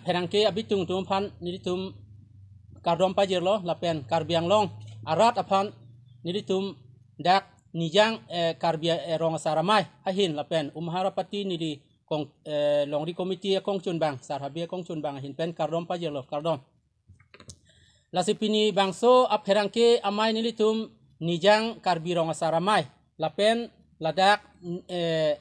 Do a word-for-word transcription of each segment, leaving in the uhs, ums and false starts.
Pherangke abitung atum aphan nelitum kardom pajirlo lapen Karbi Anglong arat aphan nelitum dak Nijang, eh, Karbi, eh, Rong Asar Amei ahin lapen Umharapati neli kong, eh, Longri Committee akongchunbang, Sar Habe akongchunbang ahin pen kardom pajirlo, kardom. Lasi pini bangso apherangke amei nelitum Nijang Karbi Rong Asar Amei lapen ladak, eh,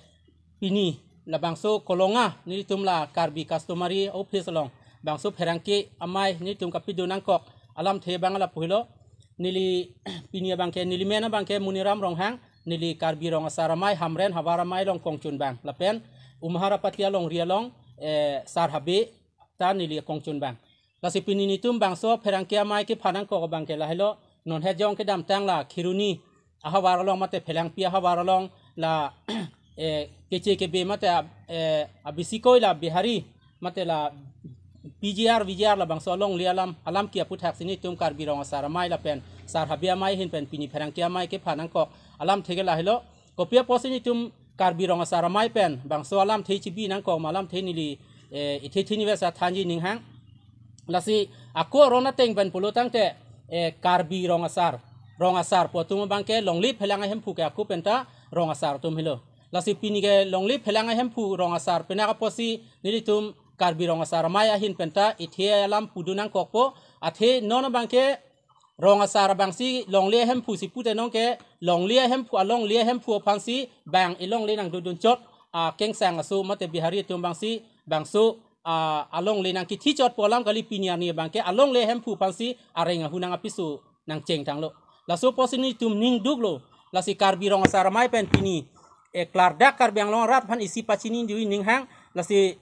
pini labangso kolonga nelitum la Karbi Customary Office along bangso pherangke amei nelitum kapidun nangkok alamthe abang lapu helo. Neli pini abangke, neli men abangke Muniram Ronghang, neli Karbi Rong Asar Amei Hamren havar amei along kongchunbang lapen Umharapati alongri along, eh, Sar Habe ta neli kongchunbang. Lasi pini nelitum bangso pherangke amei kephan nangkok abangke lahelo, non het jong kedamtang la Kheroni ahavar along mate Phelangpi ahavar along la, eh, Keche Kebe mate, eh, abisikoi la Bihari mate la P G R, V G R labangso alongle alam, alam ke aputhaksi nelitum Karbi Rong Asar Amei lapen Sar Habe amei ahin pen pini pherangke amei kephan nangkok alamthe ke lahelo. Kopi apotsi nelitum Karbi Rong Asar Amei pen bangso alamthe chibi nangkok ma alamthe neli, eh, ithe thini vesa thanji ninghang. Lasi ako aron ateng pen pulo tangte, eh, Karbi Rong Asar, Rong Asar pu atum abangke longle phelang ahemphu ke ako penta Rong Asar atum helo. Lasi pini ke longle phelang ahemphu Rong Asar pen ako apotsi nelitum Karbi Rong Asar Amei ahin penta ithe alam pudun nangkokpo. Athe non abangke Rong Asar abangsi longle ahemphu si pute nonke, longle ahemphu, alongle ahemphu aphansi bang ilongle nangdodun chot, ah, kengsang aso mate Bihari atum abangsi bangso, ah, alongle nangkithi chotpo alam kali. Pini arni abangke alongle ahemphu aphansi areng ahu nang apiso nangchengtanglo. Laso apotsi nelitum ning duklo. Lasi Karbi Rong Asar Amei pen pini, eh, klardak Karbi Anglong arat aphan isi pachini dui ninghang. Lasi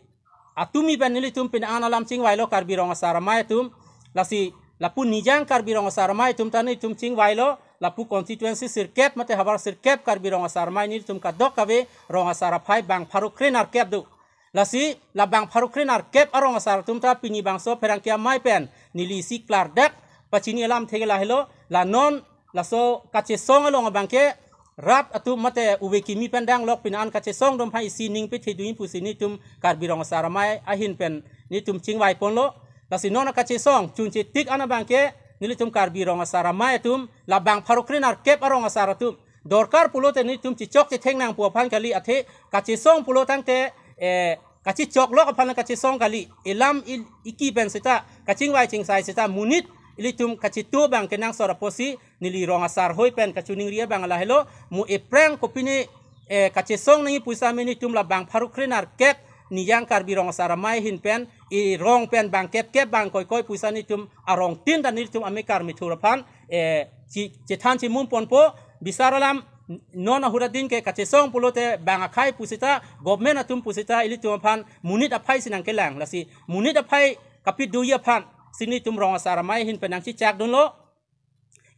atumi pen nelitum pini an alam chingvailo Karbi Rong Asar Amei atum. Lasi lapu Nijang Karbi Rong Asar Amei atum ta nelitum chingvailo, lapu constituency sirkep mate havar sirkep Karbi Rong Asar Amei nelitum kadokave Rong Asar aphai bang pharo krenerkep do. Lasi la bang pharo krenerkep arong asar atum ta pini bangso pherangke amei pen neli isi klardak pachini alamthe ke lahelo, la non laso kachesong along abangke rat atum mate ove kimi pen danglok pini an kachesong atum aphan isi ning pethe dui pusi nelitum Karbi Rong Asar Amei ahin pen nelitum chingvai ponlo. Lasi non kachesong chunche tik an abangke nelitum Karbi Rong Asar Amei atum la bang pharo krenerkep arong asar atum dorkar pulote nelitum chechok chetheng nangpo aphan kali. Athe kachesong pulo tangte, eh, kachechoklok aphan kachesong kali. Ilam il-, iki pen seta kachingvai chingsai seta monit ilitum kachetu abang kenangsot apotsi neli rong asar hoi pen kachiningri abang lahelo, mo ephrang kopine, eh, kachesong nangji pu setame nelitum la bang pharo krenerkep Nijang Karbi Rong Asar Amei ahin pen irong pen bang kep kep bang koi koi pu seta nelitum arong tin ta nelitum amekar methur aphan, eh, chi-, chethan chimum ponpo. Bisar alam non ahut adin ke kachesong pulote bang akhei pu seta, government atum pu seta ilitum aphan monit aphai si nangkelang. Lasi monit aphai kapidunji aphansi nelitum Rong Asar Amei ahin pen nangchechak dunlo.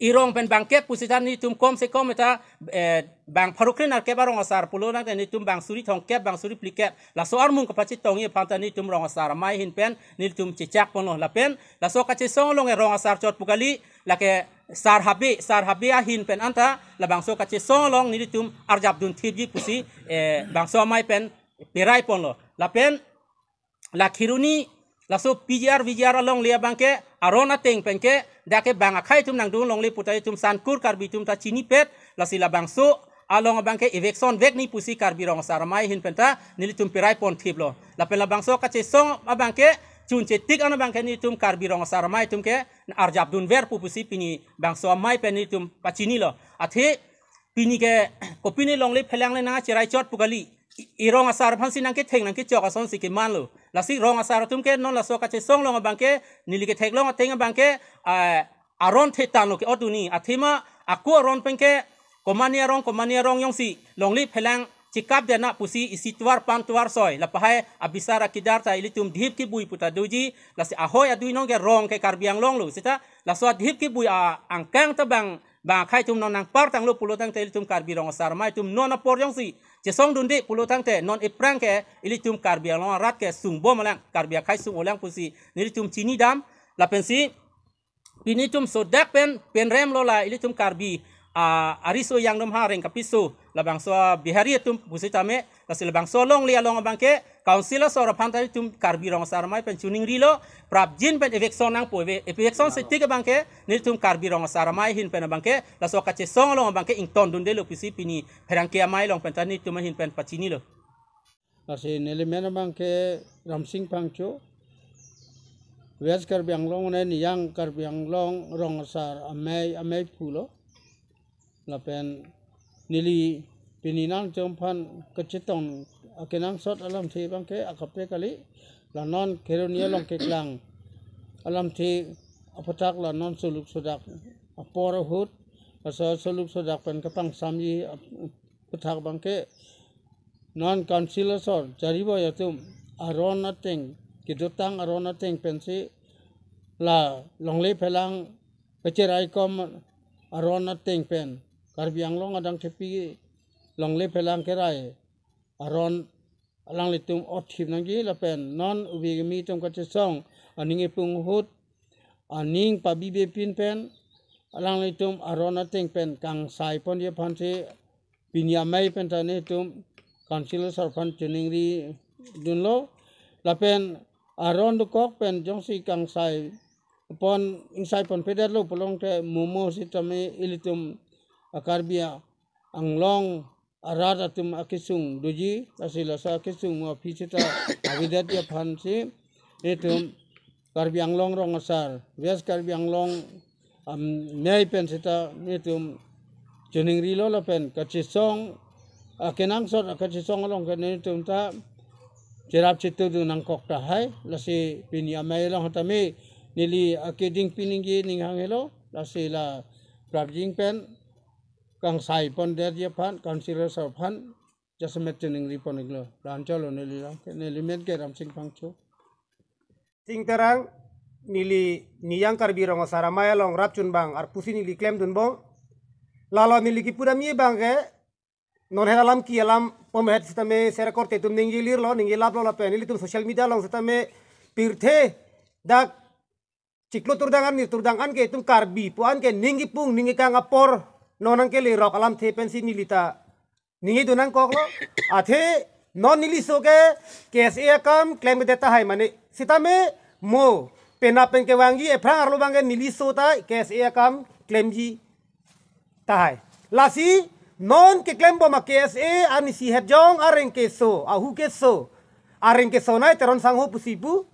Irong pen bang kep pu seta nelitum kom se kom eta, eh, bang pharo krenerkep arong asar pulo nangte nelitum bang suri thomkep, bang suri phlikep, laso armung kapachetongji aphan ta nelitum Rong Asar Amei ahin pen nelitum chechak ponlo. Lapen laso kachesong along e rong asar chot pu kali, lake Sar Habe, Sar Habe ahin pen anta labangso kachesong along nelitum arjap dunthipji pusi, eh, bangso amei pen perai ponlo. Lapen la Kheroni laso P G R V G R alongle abangke aron ateng penke dak ke bang akhei atum nangdun longle pu ta itum Sankur Karbi atum ta chinipet. Lasi labangso along abangke eviction vekji pusi Karbi Rong Asar Amei ahin pen ta nelitum perai ponthiplo. Lapen labangso kachesong abangke chunche tik an abangke nelitum Karbi Rong Asar Amei atum ke arjap dunver pu pusi pini bangso amei pen nelitum pachinilo. Athe pini ke kopine longle phelang le nangcherai chot pu kali. I-, irong asar aphansi nangketheng nangkechok asonsi kemanlo. Lasi rong asar atum ke non laso kachesong along abangke neli ketheklong ateng abangke, ah, aron thetan lo ke-ot dunji. Athema ako aron penke komane arong, komane arong jongsi longle phelang chekap dena pusi isi tovar pan tovar soi, lapahai abisar akedar ta ilitum dhip kebui pu ta doji. Lasi ahoi adui nonke rong ke Karbi Anglong lo. Seta laso adhip kebui a angkang ta bang bang akhei atum non nangpartanglo pulo tangte ilitum Karbi Rong Asar Amei atum non apor jongsi chesong dunde pulo tangte non ephrang ke ilitum Karbi Anglong arat ke sungbom lang, Karbi akhei sung-olang pusi nelitum chinidam. Lapensi pini itum sodak pen penrem lo la ilitum Karbi a, ariso yang dom ha reng kapiso labangso a Bihari atum pusitame, lasi labangso alongle along abangke Council asor aphan ta itum Karbi Rong Asar Amei pen chiningrilo, prapjin pen eviction nangpo, eve-, eviction setik abangke nelitum Karbi Rong Asar Amei ahin pen abangke laso kachesong along abangke ingtondundelo pusi pini pherangke amei along pen ta nelitum ahin pen pachinilo. Lasi neli men abangke Ramsing Phangcho, West Karbi Anglong ne Niyang Karbi Anglong Rong Asar Amei, amei pulo. Lapen neli pini nangtum aphan kachetong akenangsot alamthe abangke akaprek kali. La non Kheroni along keklang alamthe aphuthak la non suluk sudak apor ahut, laso suluk sudak pen kapangsamji ap-, aphuthak abangke non Council asor chariboi atum aron ateng, kedotang aron ateng pensi la longle phelang kacheraikom aron ateng pen Karbi Anglong adang thepi longle phelang kerai aron alanglitum othip nangji lapen non ove kimi atum kachesong aning ipung ahut aning pabibepin pen alanglitum aron ateng pen kangsai ponji aphansi pini amei pen ta nelitum Council asor aphan chiningridunlo. Lapen aron dokok pen jongsi kangsai pon, ingsai ponpedetlo pulote momo sitame ilitum a Karbi Anglong arat atum akesung doji, lasi laso akesung mo aphi seta avedetji aphansi itum Karbi Anglong Rong Asar, West Karbi Anglong, am, amei pen seta nelitum chiningrilo lapen kachesong, akenangsot akachesong along ke nelitum ta cherap chetudun nangkok tahai, lasi pini amei along tame neli akeding piningje ning hang helo, lasi la prapjin pen kangsai pondetji aphan, Council asor aphan jasemet chiningri pon-iklo. La-anchotlo neli lang, neli men ke Ramsing Phangcho. Sing Terang, neli Niyang Karbi Rong Asar Amei along rapchunbang arpusi neli klemdunbom. Lalo neli kipudamji abangke, non het alam ki alam pom het sitame sera korte atum ningje lirlo, ningje laplo lapen nelitum social media along sitame pirthe dak chiklo turdang an, nir turdang an ke itum Karbi pu an ke ning ipung ning ikang apor non nangkelerok alamthe pensi neli ta ningjidun nangkoklo. Athe non neliso ke K S A akam klemkedet tahai mane. Sitame mo penap pen kevangji ephrang arlo abangke neliso ta K S A akam klemji tahai. Lasi non keklembom a K S A arnisi hetjong areng keso, ahu keso, areng keso nai Teron Sangho pusi pu.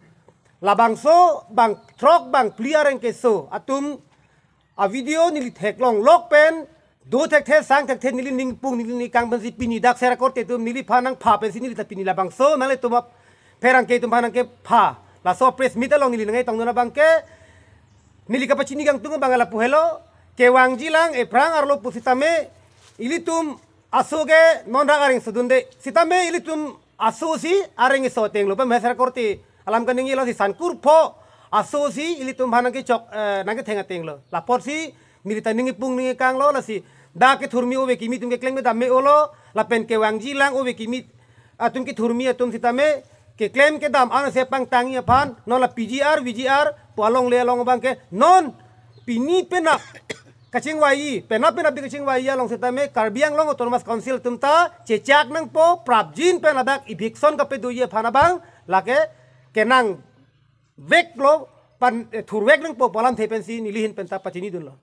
Labangso bang throk bang phli areng keso atum a video neli theklonglok pen do thekthe sang thekthe neli ning ipung neli ning ikang pensi pini dak sera korte atum neliphan nangpha pensi neli ta pini labangso nanglitum ap pherangke atum aphan nangkepha. Laso press meet along neli nangai tongdun abangke neli kapachini kangtung abang lapu helo, kevangji lang ephrang arlo pusitame ilitum aso ke non rak areng sodunde. Sitame ilitum aso si areng keso atenglo, pemheser korte alam kaningje lo, si Sankur pho aso si ilitum aphan nangkechok, eh, nangketheng atenglo. Lapotsi neli ta ning ipung ning ikanglo, lasi dak kethurmi ove kimi atum keklem kedam me-olo, lapen kevangji lang ove kimi atum kethurmi atum sitame keklem kedam an se pangtangji aphan non la P G R, V G R pu alongle along abangke non pini penap kachingvai, penap penapdik kachingvai along sitame Karbi Anglong Autonomous Council atum ta chechak nangpo, prapjin pen ladak eviction kapedoji aphan abang lake kenangveklo, pan, eh, thurvek nangpo pu alamthe pensi neli ahin pen ta pachinidunlo.